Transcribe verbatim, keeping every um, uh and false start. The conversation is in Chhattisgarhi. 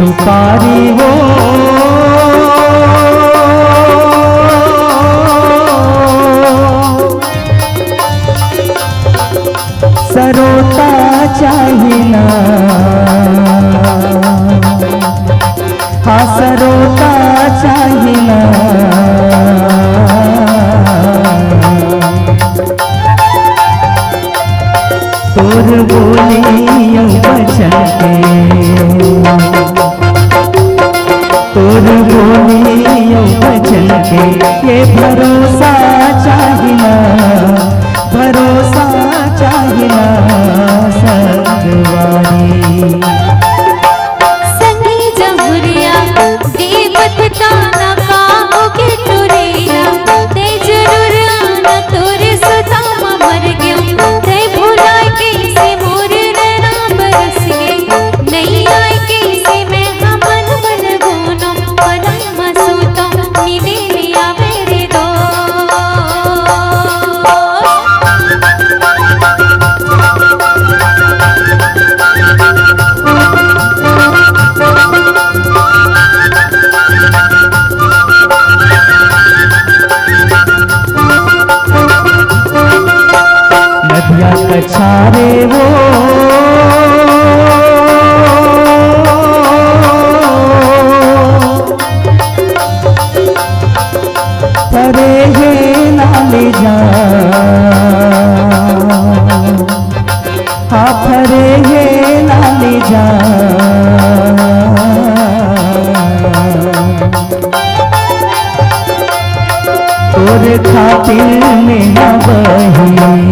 सुपारी वो सरोता चाही ना, हाँ सरोता चाही ना। तोर बोली अउ बचन के, तोर बोली अउ बचन के, ये भरोसा चाही ना, भरोसा चाही ना संगवारी। संगी जहुरिया देवत काना काहू के टुरिया, ते जरूर आना तोरे सुता म मर गयो, ते भुलाए कइसे मोर नैना बरस गे, नइ आए कइसे मैं हमन बन गोनो, पलंग म सुतो नींदे नइ आवे रे दो। नदिया कछारे वो फरे हे ना ले जा, हाँ फरे हे ना ले जा। तोर खातिर मेहा बही